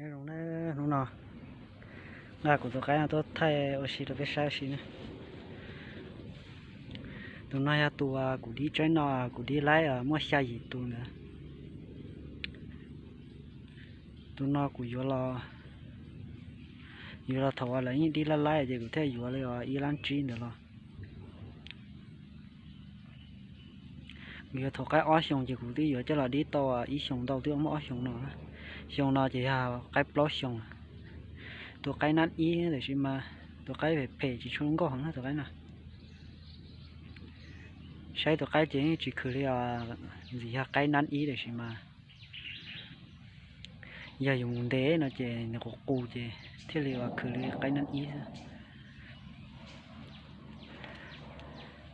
Zoo na, hnub no nqa kuv tus qaib no tuaj thaij ua si rau peb saib ua si na. Tus no yog tus kuv dib tsaib no, kuv dib laib muaj xya yim tus ntawd. Tus no kuv yuav los, yuav los thaum uas lawv yeej dib laib laib ces kuv thiaj yuav li ib lab tsib ntawd los. Kuv yuav thaum qaib ob xyoos ces kuv twb yuav coj los dib tau ib xyoos ntau twb muaj ob xyoos no. Xyoo no ces yog qaib plaub xyoos. Tus qaib nab ib tiam sis mas tus qaib phem phem tsis tshua nkauj heev na tus qaib no. Saib tus qaib ces yeej tsis khwv li os, ntxim yog qaib nab ib tiam sis mas yog yus mus ntes no ces nws qus qus ces thiaj li uas khwv li qaib nab ib xwb.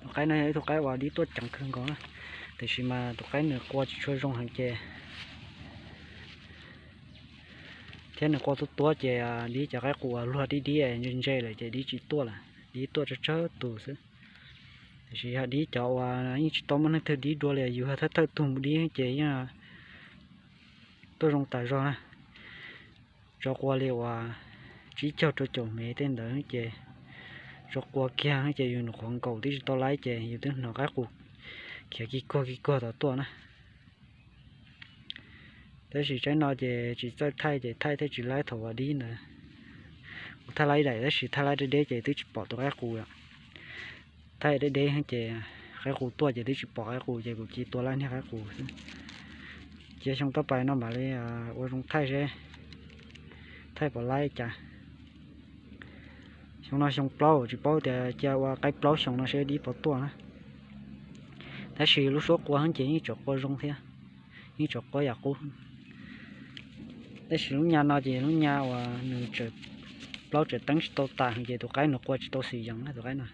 Tus qaib no yog ib tug qaib uas dib tuaj ceev kawg nkaus na, tiam sis mas tus qaib nws qua tsis tshua zoo heev ces, thiab nws qua tuab tuab ces dib cov qaib qus uas luag dib dib ntse ntse lawm ces dib tsis tuaj lawm, dib tuaj tsawg tsawg tus xwb. Tiam sis yog dib cov uas yeej tsis tau muaj neeg twg dib dua li, yus yog thawj thawj tug mus dib ces yeej tuaj zoo tas zog na. Tsuas qua li uas tsib caug rau caum mev tej ntawd ces tsuas qua kiag ces yus nyuam qhuav nkaum twb tsis tau laib ces yus twb hnov qaib qus khiav kig kuag kig kuag tom tuaj na. Tab sis tsaib no ces tsis txawj thaij ces thaij thiaj tsis laib thaum uas dib ntawd. Kuv thaij laib daim tab sis thaij laib deb deb ces twb tsis pom tus qaib qus. Thaij deb deb ces qaib qus tuaj ces twb tsis pom qaib qus ces kuv cia tua laib niag qaib qus xwb. Cia xyoo toj pais no mam li ua zoo thaij seb thaij pom laib cas. Xyoo no xyoo plaub tsis paub tias cia ua qaib plaub xyoo no seb dib puas tuaj na. Tab sis lub suab qua ces yeej tseem qua zoo thiab, yeej tseem qua yam qub. Tab sis lub nyab no ces lub nyab uas nws plaub tseem teeb tsis tau tas ces tus qaib nws qua tsis tau xwm yees na tus qaib no.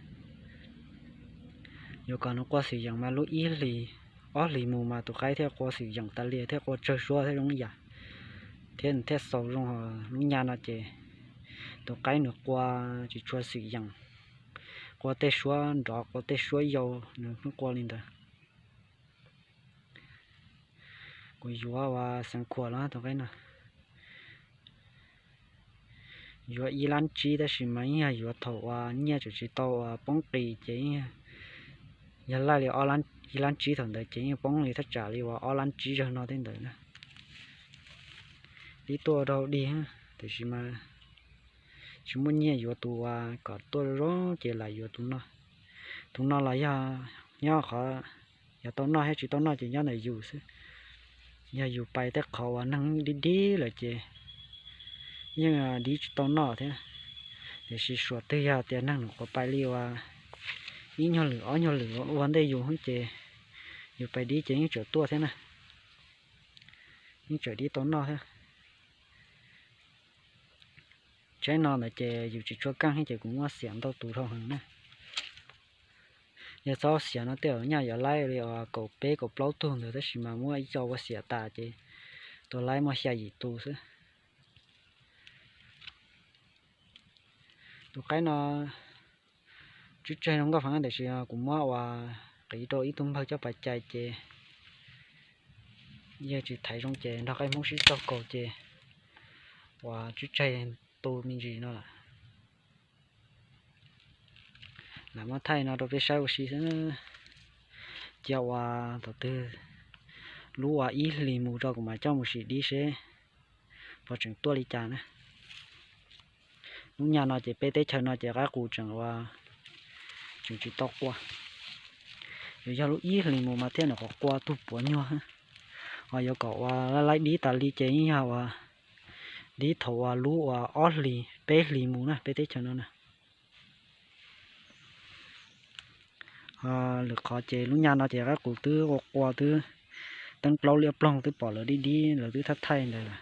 Yuav kom nws qua xwm yees mas lub ib hlis ob hlis mus mas tus qaib thiaj qua xwm yees tas li thiaj qua tsawg suab thiab zoo yam, thiab nws thiaj xaus zoo. Lub nyab no ces tus qaib nws qua tsis tshua xwm yees, qua tej suab nrov qua tej suab yau, nws pheej qua li ntawd. Kuv yuav uas xeev khuam los tus qaib no, yuav ib lab tsib tab sis mas yeej yog yuav thaum uas nyiaj tseem tsis tau uas poob qis ces yeej yog laij li ib lab tsib thaum ntawd ces yeej poob li thaj tsam li uas ob lab tsib zaug no tej ntawd na. Dib tuaj rau dig tiam sis mas tsis muaj nyiaj yuav tus uas kom tuaj zoo ces lam yuav tus no. Tus no los yog nyob qhov yog tau noj thiab tsis tau noj ces nyob ntawm yus xwb. Yog yus pais tej qhov uas neeg dib dib lawm ces yeej dib tsis tau noj thiab. Tiam sis suav twg yog tias neeg nws qhuav pais li uas ib nyuag lwm ob nyuag lwm ua ntej yus ces yus pais dib ces yeej tseem tuaj thiab na, yeej tseem dib tau noj thiab. Tsaib no ntawd ces yus tsis tshua keej thiab ces kuv muab xiam ntau tus dhau heev na. Yog txhob xiam no tej zaum nyaj yuav laib li uas kaum peb kaum plaub tug ntawd tab sis mas muab ib co ua xiam tas ces tus laib muaj xya yim tus xwb. Tus qaib no tswb tseg zoo nkauj heev tiam sis kuv muab uas qiv rau ib tug npawg coj pas cais ces yawg tsis thaiv zoo ces nrog qaib hmoob sib txaug kaus ces uas tswb tseg tu me ntsis no lawm. Lam muab thaij no rau peb saib ua si xwb. Cia uas thaum twg lub uas ib hlis mus rau kuv mam coj mus sim dib seb puas tseem tuaj li cas na. Lub nyaj no ces peb teb chaws no ces qaib qus tseem ua, tseem tsis tau qua. Yuav yog lub ib hlis mus mas thiaj nws qhuav qua tug puav nyuag. Ho yuav kom ua laib dib tas li ces yeej yog ua dib thaum uas lub uas ob hlis peb hlis mus na peb teb chaws no na. Lwm qhov ces lub nyaj no ces qaib qus twb ua qua twb teeb plaub liab ploog twb pom lawv dib dib lawv twb thaj thaij ntawd lawm.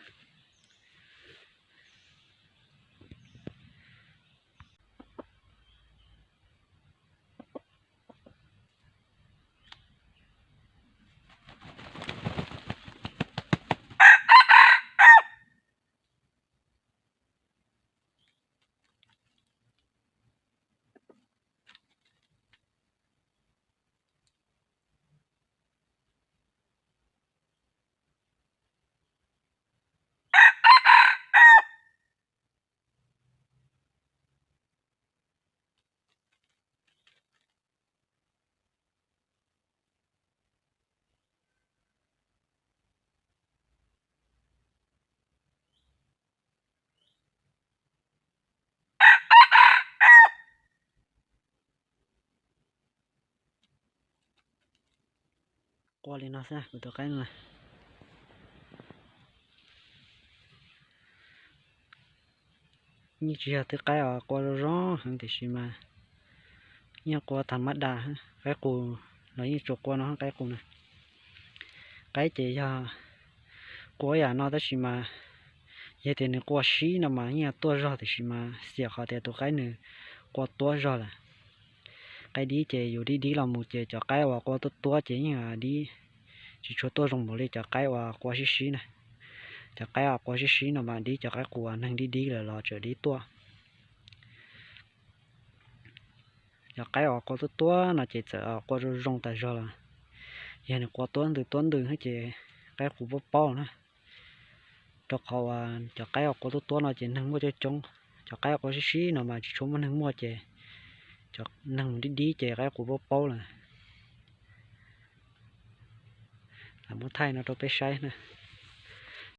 Qua li no xwb kuv tus qaib no. Yeej tsis yog tej qaib uas qua zoo zoo heev tiam sis mas yeej qua tag mab das, qaib qus los yeej tsuas qua no qaib qus na. Qaib ces yog qua yam no tab sis mas yog tias nws qua sib no mas yeej tuaj zog tiam sis mas xiam qhov tias tus qaib nws qua tuab zog lawm. Qaib dib ces yus dib dib los mus ces cov qaib uas qua tuab tuab ces yeej dib tsis tshua tuaj zoo npaum li cov qaib uas qua sib sib na. Cov qaib uas qua sib sib no mas dib cov qaib qus uas neeg dib dib lawm los tseem dib tuaj. Cov qaib uas qua tuab tuab no ces txawm qua zoo zoo tas zog los yog nws qua tuab ntws tuab ntws ces qaib qus paub paub na. Rau qhov uas cov qaib uas qua tuab tuab no ces neeg muaj coob coob, cov qaib qua sib sib no mas tsis tshua muaj neeg muaj ces cov neeg mus dib dib ces qaib qus paub paub lawm. Lam muab thaij no rau peb saib na.